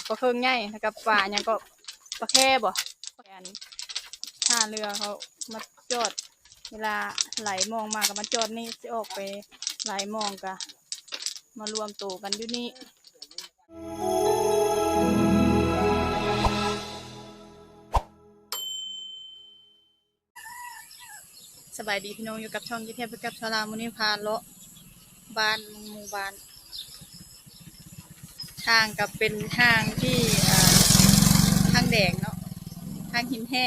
ປາເຄິງໃຫຍ່ ແລ້ວກໍປາຫຍັງກໍ ປາແຄບໍ່ ອັນ ທ່າເຮືອເຂົາມາຈອດ ເວລາໄຫຼມອງມາກໍມາຈອດນີ້ ຊິອອກໄປໄຫຼມອງກໍມາລວມໂຕກັນຢູ່ນີ້. ສະບາຍດີພີ່ນ້ອງ ຢູ່ກັບຊ່ອງເຈັດແທ້ໄປກັບຊາວລາວ. ມື້ນີ້ພາເລາະບ້ານ ໝູ່ບ້ານ ທາງກໍເປັນທາງທີ່ ເອີ ທາງແດງເນາະ ທາງຫີນແຮ່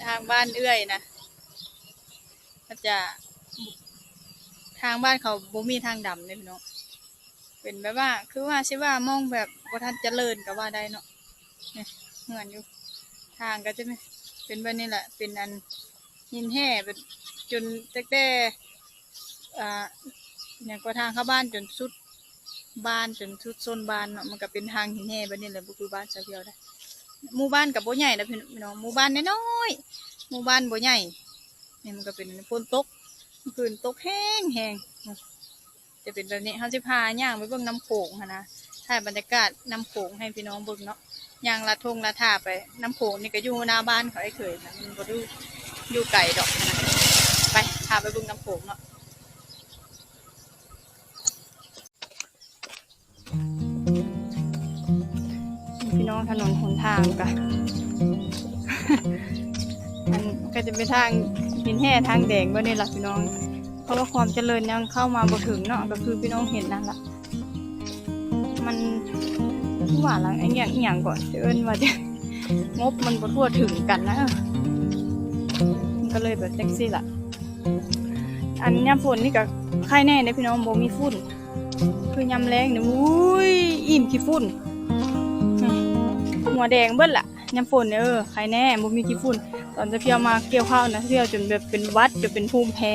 ທາງບ້ານເອື້ອຍນະ ເຂົາຈະ ທາງບ້ານເຂົາບໍ່ມີທາງດຳເດ້ພີ່ນ້ອງ. ເປັນແບບວ່າ ຄືວ່າຊິວ່າມອງແບບບໍ່ທັນຈະເລີນກໍວ່າໄດ້ເນາະ. ນີ້ເຮືອນຢູ່ ທາງກໍຈະເປັນແບບນີ້ແຫຼະ ເປັນອັນຫີນແຮ່ ແບບຈົນຕັ້ງແຕ່ ອ່າ ຫຍັງກໍ ທາງເຂົ້າບ້ານຈົນສຸດບ້ານ ຈົນສຸດໂຊນບ້ານເນາະ. ມັນກໍເປັນທາງຫີນແຮ່ແບບນີ້ແຫຼະ ບໍ່ຄືບ້ານຊາວພຽວໃດ. ໝູ່ບ້ານກໍບໍ່ໃຫຍ່ນະພີ່ນ້ອງ ໝູ່ບ້ານນ້ອຍໆ ໝູ່ບ້ານບໍ່ໃຫຍ່. ນີ້ມັນກໍເປັນ ຝົນຕົກ ເມື່ອຄືນຕົກແຮງໆ ຈະເປັນແບບນີ້. ເຮົາຊິພາຍ່າງໄປເບິ່ງນ້ຳໂຂງຫັ້ນນະ ຖ່າຍບັນຍາກາດນ້ຳໂຂງໃຫ້ພີ່ນ້ອງເບິ່ງເນາະ. ຍ່າງລັດທົ່ງລັດທ່າໄປ ນ້ຳໂຂງນີ້ກໍຢູ່ໜ້າບ້ານເຂົາ ໄອ້ເຂີຍນະ ມັນບໍ່ໄດ້ຢູ່ໄກດອກນະ. ໄປ ພາໄປເບິ່ງນ້ຳໂຂງເນາະ. ພີ່ນ້ອງ ຖະໜົນຫົນທາງກະ ອັນ ກໍຈະເປັນທາງຫີນແຮ່ທາງແດງເບິດນີ້ລະພີ່ນ້ອງ. ເພາະວ່າຄວາມຈະເລີນຍັງເຂົ້າມາບໍ່ເຖິງເນາະ ກໍຄືພີ່ນ້ອງເຫັນນັ້ນລະ. ມັນ ວ່າລະ ອີຫຍັງ ອີຫຍັງກໍ ຊິເອີ້ນວ່າ ງົບມັນບໍ່ທົ່ວເຖິງກັນນະ ມັນກໍເລີຍແບບຈັ່ງຊີ້ລະ. ອັນຍາມຝົນນີ້ກໍໄຄແນ່ເດ້ພີ່ນ້ອງ ບໍ່ມີຝຸ່ນ. ຄືຍາມແລ້ງນີ້ ໂອ້ຍ ອີ່ມຂີ້ຝຸ່ນ ຫົວແດງເບິດລະ. ຍາມຝົນນີ້ ເອີ ໄຄແນ່ ບໍ່ມີຂີ້ຝຸ່ນ. ຕອນຊາວພຽວມາກ່ຽວເຂົ້ານະ ຊາວພຽວຈົນແບບເປັນຫວັດ ຈົນເປັນພູມແພ້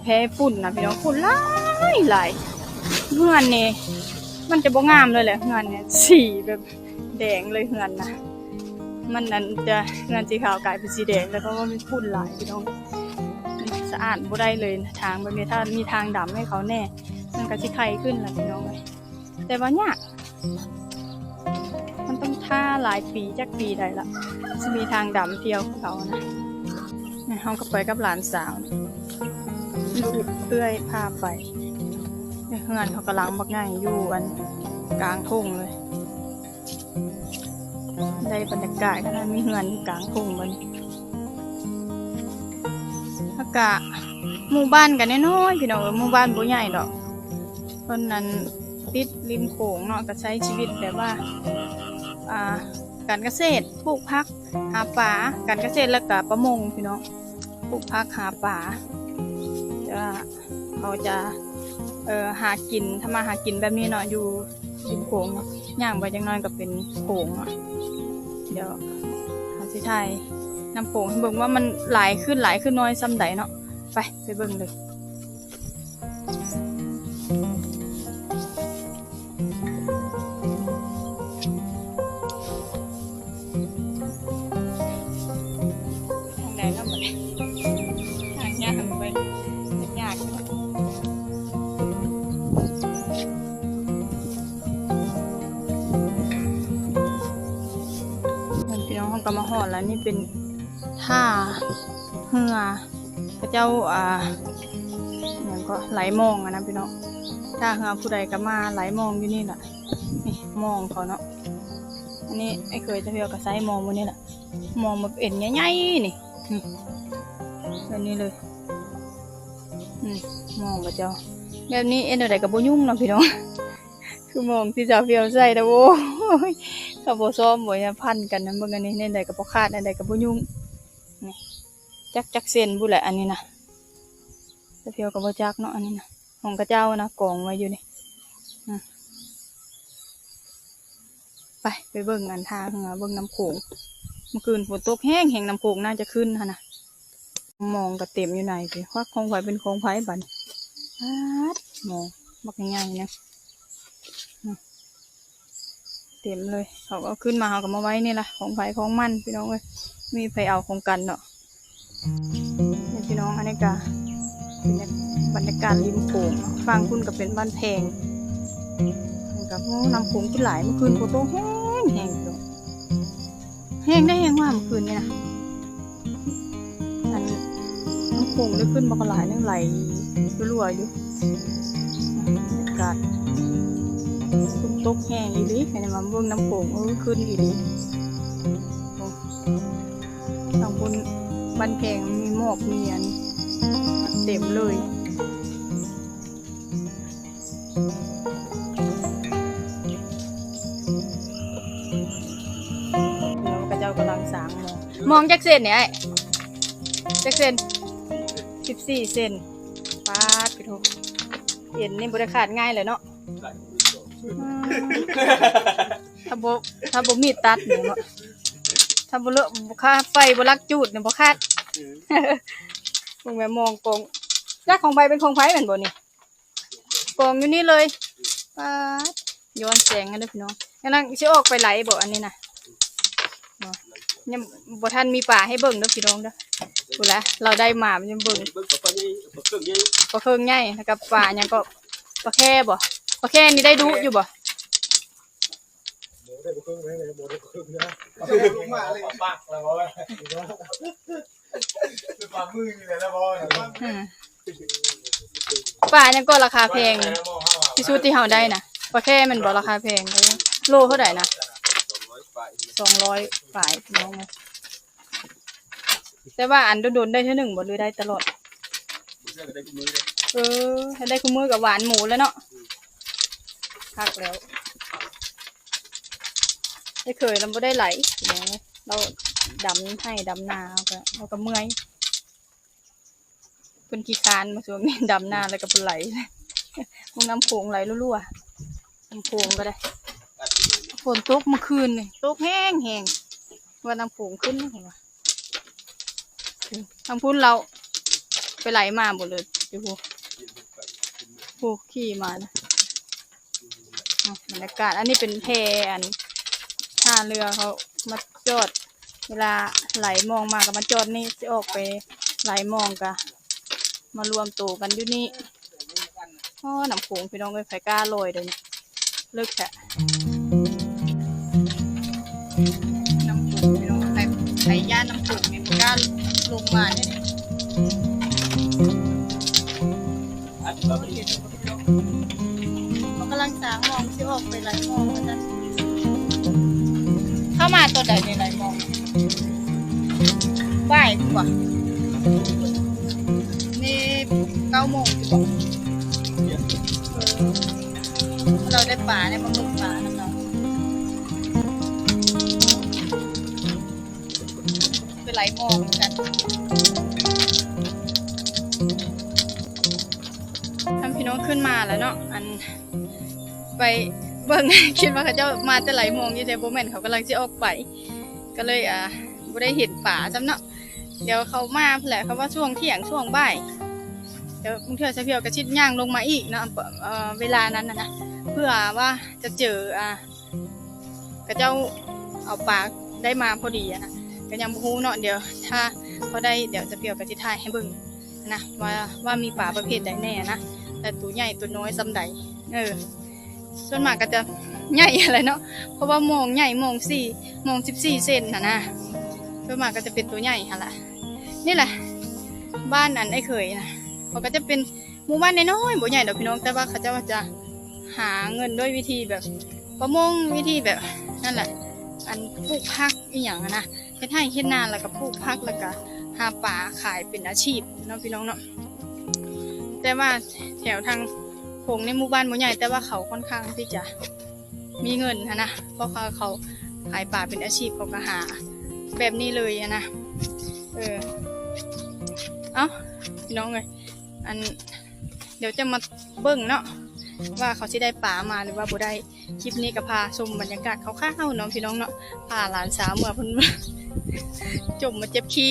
ແພ້ຝຸ່ນນະພີ່ນ້ອງ ຝຸ່ນຫຼາຍໆ. ເຮືອນນີ້ມັນຈະບໍ່ງາມເລີຍແຫຼະ ເຮືອນນີ້ ສີແບບແດງເລີຍເຮືອນນະ. ມັນນັ້ນຈະ ເຮືອນສີຂາວກາຍເປັນສີແດງແລ້ວ ເພາະວ່າມັນຝຸ່ນຫຼາຍພີ່ນ້ອງ. ສະອາດບໍ່ໄດ້ເລີຍ ທາງແບບນີ້ ຖ້າມີທາງດຳໃຫ້ເຂົາແນ່ ມັນກໍຊິໄຄຂຶ້ນລະພີ່ນ້ອງເອີຍ. ແຕ່ວ່າຍາກ ມັນຕ້ອງຖ້າຫຼາຍປີ ຈັກປີໃດລະ ຊິມີທາງດຳທ່ຽວຄືເຂົານະ. ນີ້ເຮົາກໍໄປກັບຫຼານສາວ ລູກເອື້ອຍພາໄປ. ນີ້ເຮືອນເຂົາກຳລັງບັກໃຫຍ່ຢູ່ອັນກາງທົ່ງເລີຍ. ໄດ້ບັນຍາກາດຂະໜາດ ມີເຮືອນຢູ່ກາງທົ່ງບັດນີ້. ແລ້ວກະໝູ່ບ້ານກໍນ້ອຍໆ ພີ່ນ້ອງເອີຍ ໝູ່ບ້ານບໍ່ໃຫຍ່ດອກ. ເພິ່ນນັ້ນຕິດລິມໂຂງເນາະ ກໍໃຊ້ຊີວິດແບບວ່າ ອ່າ ການກະເສດ ປູກຜັກ ຫາປາ ການກະເສດ ແລ້ວກະປະມົງພີ່ນ້ອງ ປູກຜັກ ຫາປາ. ແຕ່ວ່າເຂົາຈະ ເອີ ຫາກິນ ທຳມາຫາກິນແບບນີ້ເນາະ ຢູ່ ລິມໂຂງເນາະ. ຍ່າງໄປຈັກໜ້ອຍກໍເປັນໂຂງເນາະ. ດຽວເຮົາຊິຖ່າຍນ້ຳໂຂງໃຫ້ເບິ່ງວ່າມັນຫຼາຍຂຶ້ນ ຫຼາຍຂຶ້ນ ນ້ອຍສ່ຳໃດເນາະ. ໄປ ໄປເບິ່ງເລີຍ. ທາງໃດເນາະບັດນີ້ ທາງຍາກເກີນໄປ ຍາກ. ພີ່ນ້ອງ ເຮົາກໍມາຮອດແລ້ວ ນີ້ເປັນທ່າເຮືອ ເຂົາເຈົ້າ ອ່າ ຫຍັງກໍ ໄຫຼມອງຫັ້ນນະພີ່ນ້ອງ. ຖ້າເຮືອຜູ້ໃດກໍມາໄຫຼມອງຢູ່ນີ້ລະ. ນີ້ມອງເຂົາເນາະ. ອັນນີ້ອ້າຍເຂີຍເຈົ້າພຽວກໍໃຊ້ມອງມື້ນີ້ລະ. ມອງແບບເອັນໃຫຍ່ໆ ນີ້ ນີ້ ແບບນີ້ເລີຍ. ນີ້ມອງເຂົາເຈົ້າ ແບບນີ້ເຮັດແນວໃດກໍບໍ່ຫຍຸ້ງເນາະພີ່ນ້ອງ. ຄືມອງທີ່ສາວພຽວໃຊ້ນະ ໂອ້ຍ ຖ້າບໍ່ຊ້ອມບໍ່ຫຍັງ ພັນກັນນະ. ເບິ່ງອັນນີ້ ແນວໃດກໍບໍ່ຂາດ ແນວໃດກໍບໍ່ຫຍຸ້ງ. ນີ້ ຈັກ ຈັກເຊັນພຸ້ນແຫຼະ ອັນນີ້ນະ. ສາວພຽວກໍບໍ່ຈັກເນາະ ອັນນີ້ນະ ຂອງເຂົາເຈົ້ານະ ກອງໄວ້ຢູ່ນີ້. ອາ ໄປ ໄປເບິ່ງອັນທ່າເຮືອ ເບິ່ງນ້ຳໂຂງ. ເມື່ອຄືນຝົນຕົກແຮງໆ ນ້ຳໂຂງໜ້າຈະຂຶ້ນຫັ້ນນະ. ມອງກໍເຕັມຢູ່ໃນພີ້ ຂອງໃຜເປັນຂອງໃຜບັດນີ້. ປາດ ມອງບັກໃຫຍ່ໆ ນະ ອືມ ເຕັມເລີຍ. ເຂົາເອົາຂຶ້ນມາ ເຮົາກໍມາໄວ້ນີ້ລະ ຂອງໃຜຂອງມັນ ພີ່ນ້ອງເອີຍ ມີໃຜເອົາຂອງກັນເນາະ. ນີ້ພີ່ນ້ອງ ອັນນີ້ກະເປັນບັນຍາກາດລິມໂຂງເນາະ. ຝັ່ງພຸ້ນກະເປັນບ້ານແພງ ບ້ານ ກັບນ້ຳໂຂງທີ່ຫຼາຍ ເມື່ອຄືນຝົນຕົກແຮງໆ ແຮງໄດ້ແຮງວ່າເມື່ອຄືນນີ້ນະ ອັນນ້ຳໂຂງໄດ້ຂຶ້ນບັກຫຼາຍໜຶ່ງ ໄຫຼຮົ່ວໆຢູ່ ບັນຍາກາດ ຝົນຕົກແຮງອີ່ຫຼີ ໃຫ້ມາເບິ່ງນ້ຳໂຂງ ເອີ ຂຶ້ນອີ່ຫຼີ ທາງບົນບ້ານແພງມີໝອກມີຫຍັງເຕັມເລີຍ. ເຂົາເຈົ້າກຳລັງສ້າງໝອງ ໝອງຈັກເຊັນນີ້ອ້າຍ? ຈັກເຊັນ? ສິບສີ່ເຊັນ. ປາດ ໂທ້ ເອັນນີ້ບໍ່ໄດ້ຂາດງ່າຍແຫຼະເນາະ. ອືມ ຖ້າບໍ່ ຖ້າບໍ່ມີດຕັດນີ້ເນາະ ຖ້າບໍ່ເລີະ ຄ່າໄຟບໍ່ລັກຈູດນີ້ບໍ່ຂາດ. ເບິ່ງແມ່ ໝອງກອງ ຈັກຂອງໃຜເປັນຂອງໃຜແມ່ນບໍ່ນີ້? ກອງຢູ່ນີ້ເລີຍ. ປາດ ຍ້ອນແສງຫັ້ນເດີພີ່ນ້ອງ. ກຳລັງຊິອອກໄປໄຫຼບໍ່ອັນນີ້ນະ? ບໍ່ ຍັງບໍ່ທັນມີປາໃຫ້ເບິ່ງເດີພີ່ນ້ອງເດີ. ພຸ້ນລະ ລາວໄດ້ມາມັນຍັງເບິ່ງ ເບິ່ງປາໃຫຍ່ ປາເຄິ່ງໃຫຍ່ ປາເຄິ່ງໃຫຍ່ ແລ້ວກໍປາຫຍັງກໍ ປາແຄບໍ່? ປາແຄນີ້ໄດ້ດຸຢູ່ບໍ່? ບໍ່ໄດ້ປາເຄິ່ງໃຫຍ່ ບໍ່ໄດ້ປາເຄິ່ງໃຫຍ່ ປາປາກແລ້ວບໍ່? ປາມືນີ້ແຫຼະແລ້ວບໍ່? ອືມ ປາຫຍັງກໍລາຄາແພງທີ່ສຸດທີ່ເຮົາໄດ້ນະ? ປາແຄແມ່ນບໍ່ລາຄາແພງ? ເອີ ໂລເທົ່າໃດນະ? ສອງຮ້ອຍປາຍ ສອງຮ້ອຍປາຍພີ່ນ້ອງ. ແຕ່ວ່າອັນດົນໆໄດ້ເທື່ອໜຶ່ງບໍ່ ຫຼືໄດ້ຕະຫຼອດ? ບໍ່ເຊື່ອກໍໄດ້ທຸກມື້ເດ້. ເອີ ຖ້າໄດ້ທຸກມື້ກໍຫວານໝູແລ້ວເນາະ. ອືມ ຄັກແລ້ວ. ໄອ້ເຂີຍລາວບໍ່ໄດ້ໄຫຼ ພີ່ນ້ອງເອີຍ ລາວດຳໄຮ່ດຳນາ ລາວກໍ ລາວກໍເມື່ອຍ. ເພິ່ນຂີ້ຄ້ານມາຊ່ວງນີ້ ດຳນາແລ້ວກໍບໍ່ໄຫຼ. ເບິ່ງນ້ຳໂຂງໄຫຼຮົ່ວໆ ນ້ຳໂຂງກໍໄດ້. ຝົນຕົກເມື່ອຄືນນີ້ ຕົກແຮງໆ ວ່ານ້ຳໂຂງຂຶ້ນ ເຫັນບໍ່? ທາງພຸ້ນລາວໄປໄຫຼມາບໍ່ເລີຍ ຢູ່ພຸ້ນ ຜູ້ຂີ່ມານະ. ອາ ບັນຍາກາດ ອັນນີ້ເປັນແພ ອັນ ທ່າເຮືອເຂົາມາຈອດ ເວລາໄຫຼມອງມາກໍມາຈອດນີ້ ຊິອອກໄປໄຫຼມອງກໍມາລວມໂຕກັນຢູ່ນີ້. ອໍ ນ້ຳໂຂງພີ່ນ້ອງເອີຍ ໃຜກ້າລອຍເດີນີ້ ເລິກແທ້. ນ້ຳໂຂງພີ່ນ້ອງ ໃຜ ໃຜຢ້ານນ້ຳໂຂງນີ້ ບໍ່ກ້າລົງມາເດ້. ເຂົາກຳລັງສ້າງມອງ ຊິອອກໄປໄຫຼມອງວ່າຊັ້ນ. ເຂົ້າມາຕອນໃດນີ້ໄຫຼມອງ? ບ່າຍພຸ້ນບໍ່? ນີ້ເກົ້າໂມງພຸ້ນບໍ່? ເອີ ລາວໄດ້ປາ ໄດ້ມາເບິ່ງປານຳລາວ ໄປໄຫຼມອງກັນ. ທາງພີ່ນ້ອງຂຶ້ນມາແລ້ວເນາະ ອັນ ໄປເບິ່ງ ຄິດວ່າເຂົາເຈົ້າມາແຕ່ໄຫຼມອງຢູ່ ແຕ່ບໍ່ແມ່ນ ເຂົາກຳລັງຊິອອກໄປ ກໍເລີຍ ອ່າ ບໍ່ໄດ້ເຫັນປາຊ້ຳເນາະ. ດຽວເຂົາມາພຸ້ນແຫຼະ ເຂົາວ່າຊ່ວງທ່ຽງ ຊ່ວງບ່າຍ ດຽວບາງເທື່ອສາວພຽວກໍຊິຍ່າງລົງມາອີກເນາະ ເອີ ເວລານັ້ນນະ ເພື່ອວ່າຈະເຈີ ອ່າ ເຂົາເຈົ້າເອົາປາໄດ້ມາພໍດີຫັ້ນນະ ກໍຍັງບໍ່ຮູ້ເນາະ. ດຽວຖ້າເຂົາໄດ້ ດຽວສາວພຽວກໍຊິຖ່າຍໃຫ້ເບິ່ງຫັ້ນນະ ວ່າ ວ່າມີປາປະເພດໃດແດ່ຫັ້ນນະ ແລະ ໂຕໃຫຍ່ໂຕນ້ອຍສ່ຳໃດ. ເອີ ສ່ວນມາກກໍຈະໃຫຍ່ຫັ້ນແຫຼະເນາະ ເພາະວ່າມອງໃຫຍ່ ມອງສີ່ ມອງສິບສີ່ເຊັນຫັ້ນນະ ສ່ວນມາກກໍຈະເປັນໂຕໃຫຍ່ຫັ້ນລະ. ນີ້ແຫຼະ ບ້ານອັນອ້າຍເຂີຍນະ ເຂົາກໍຈະເປັນ ໝູ່ບ້ານນ້ອຍໆ ບໍ່ໃຫຍ່ດອກພີ່ນ້ອງ ແຕ່ວ່າເຂົາເຈົ້າຈະຫາເງິນດ້ວຍວິທີແບບປະມົງ ວິທີແບບນັ້ນແຫຼະ ອັນ ປູກຜັກອີ່ຫຍັງຫັ້ນນະ ເຮັດໄຮ່ເຮັດນາ ແລ້ວກໍປູກຜັກ ແລ້ວກໍຫາປາຂາຍເປັນອາຊີບເນາະພີ່ນ້ອງເນາະ. ແຕ່ວ່າແຖວທາງໂຂງໃນໝູ່ບ້ານບໍ່ໃຫຍ່ ແຕ່ວ່າເຂົາຄ່ອນຂ້າງທີ່ຈະ ມີເງິນຫັ້ນນະ ເພາະເຂົາ ເຂົາຂາຍປາເປັນອາຊີບ ເຂົາກໍຫາແບບນີ້ເລີຍຫັ້ນນະ. ເອີ ເອົ້າ ພີ່ນ້ອງເອີຍ ອັນ ດຽວຈະມາເບິ່ງເນາະ ວ່າເຂົາຊິໄດ້ປາມາ ຫຼືວ່າບໍ່ໄດ້. ຄລິບນີ້ກໍພາຊົມບັນຍາກາດຄ່າວໆເນາະ ພີ່ນ້ອງເນາະ ພາຫຼານສາວເມື່ອ ເພິ່ນຈົມມາເຈັບຂີ້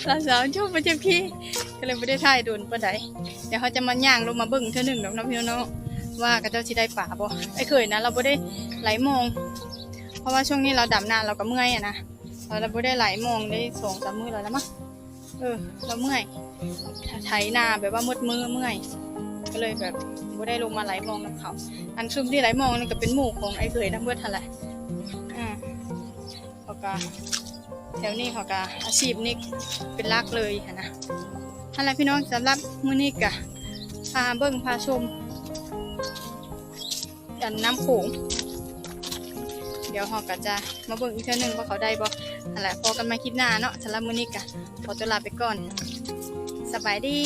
ຫຼານສາວຈົມມາເຈັບຂີ້ ກໍເລີຍບໍ່ໄດ້ຖ່າຍດົນປານໃດ. ດຽວເຮົາຈະມາຍ່າງລົງມາເບິ່ງເທື່ອໜຶ່ງດອກເນາະ ພີ່ນ້ອງເນາະ ວ່າເຂົາເຈົ້າຊິໄດ້ປາບໍ່. ອ້າຍເຂີຍນະ ລາວບໍ່ໄດ້ໄຫຼມອງ ເພາະວ່າຊ່ວງນີ້ລາວດຳນາ ລາວກໍເມື່ອຍຫັ້ນນະ ລາວບໍ່ໄດ້ໄຫຼມອງໄດ້ສອງສາມມື້ແລ້ວລະມັ້ງ. ເອີ ລາວເມື່ອຍ ໄຖນາແບບວ່າໝົດມື້ເມື່ອຍ ກໍເລີຍແບບ ບໍ່ໄດ້ລົງມາໄລ່ມອງນຳເຂົາ. ອັນຊຸມທີ່ໄລ່ມອງນັ້ນກໍເປັນໝູ່ຂອງອ້າຍເຂີຍນຳເບິດຫັ້ນແຫຼະ. ອາ ເຂົາກໍ ແຖວນີ້ເຂົາກໍອາຊີບນີ້ເປັນຫຼັກເລີຍຫັ້ນນະ. ຫັ້ນແຫຼະພີ່ນ້ອງ, ສຳລັບມື້ນີ້ກໍພາເບິ່ງພາຊົມ ອັນນ້ຳໂຂງ. ດຽວເຮົາກໍຈະມາເບິ່ງອີກເທື່ອໜຶ່ງວ່າເຂົາໄດ້ບໍ່. ຫັ້ນແຫຼະ, ພໍ້ກັນໃໝ່ຄລິບໜ້າເນາະ. ສຳລັບມື້ນີ້ກໍຂໍຕົວລາໄປກ່ອນ. ສະບາຍດີ.